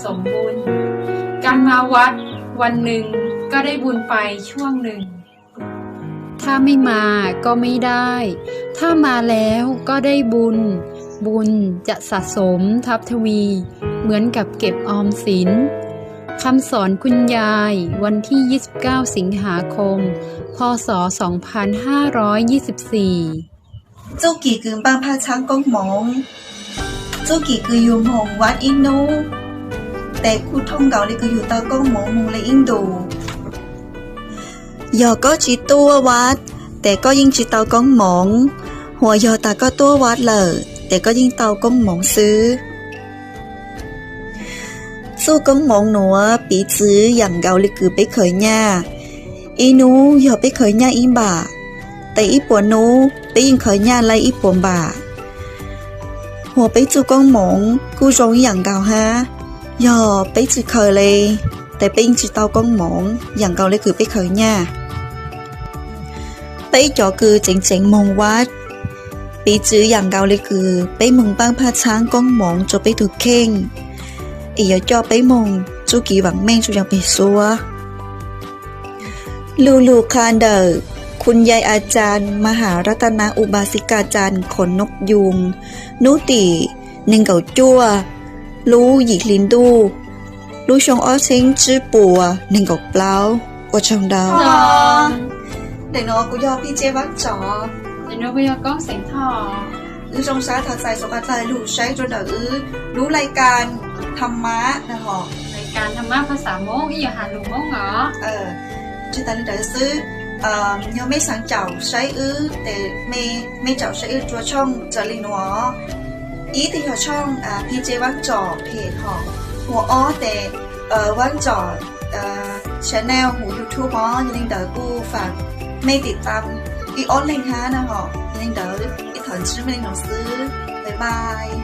สมบุญ การมาวัดวันหนึ่งก็ได้บุญไปช่วงหนึ่ง ถ้าไม่มาก็ไม่ได้ ถ้ามาแล้วก็ได้บุญ บุญจะสะสมทับทวี เหมือนกับเก็บออมสิน คำสอนคุณยาย วันที่ ยี่สิบเก้า สิงหาคม พ.ศ. สองพันห้าร้อยยี่สิบสี่ Txuj kis kws npaj phaj txhaab koob moov. Txuj kis kws yug moog wab ib nub, tes kuj thooj nkaus le kws yug tau koob moov moog le ib ntus. Yog koj tsi tuaj wab, tes koj yeej tsi tau koob moov, hos yog tas koj tuaj wab lawm, tes koj yeej tau koob moov xwb. Txuj koob moov nuav piv txwv yaam nkaus le kws peb khaws nyaj. Ib nub yog peb khaws nyaj ib npam, tes ib puas nub peb yeej khaws nyaj le ib puas npam. Hos peb txuj koob moov kuj zoo ib yaam nkaus hab, yog peb tsi khaws le, tes peb yeej tsi tau koob moov yaam nkaus le kws peb khaws nyaj. Peb cov kws tseev tseev moog wab, piv txwv yaam nkaus le kws peb moog npaj phaj txhaab koob moov rua peb tug kheej, es yuav coj peb moog txuj kis vaam meej tso yog peg suab. Lu lug qha ntawm คุณยายอาจารย์ มหารัตนอุบาสิกาจารย์ ขนนกยูง nub tim neeg nkaum cuaj lub yim hli ntuj, lub xyoo ob txheeb tsib puas neeg nkaum plaub. Ua tsaug ntau. Ntawm nuav kuv yog Phij Tse Vaab Tsov. Wb zoo sab thov txais suav qas dlaag lug saib rua ntawm wb lub laj kas tham mab na hom. Laj kas tham mab phaj xav Moob, ib yam has lug Moob os. Tsi tas le ntawd xwb, yog mej xaav caum saib wb tes mej caum saib wb rua tshooj raws le nuav. Ib tes yog tshooj Phij Tse Vaab Tsov phem hom, hua ob tes Vaab Tsov channel huv YouTube os. Yog le ntawd kuj faam mej tim tam ib ob leeg hab na hom. Yog le ntawd ib thov ntsib mej le nuav xwb, bye bye.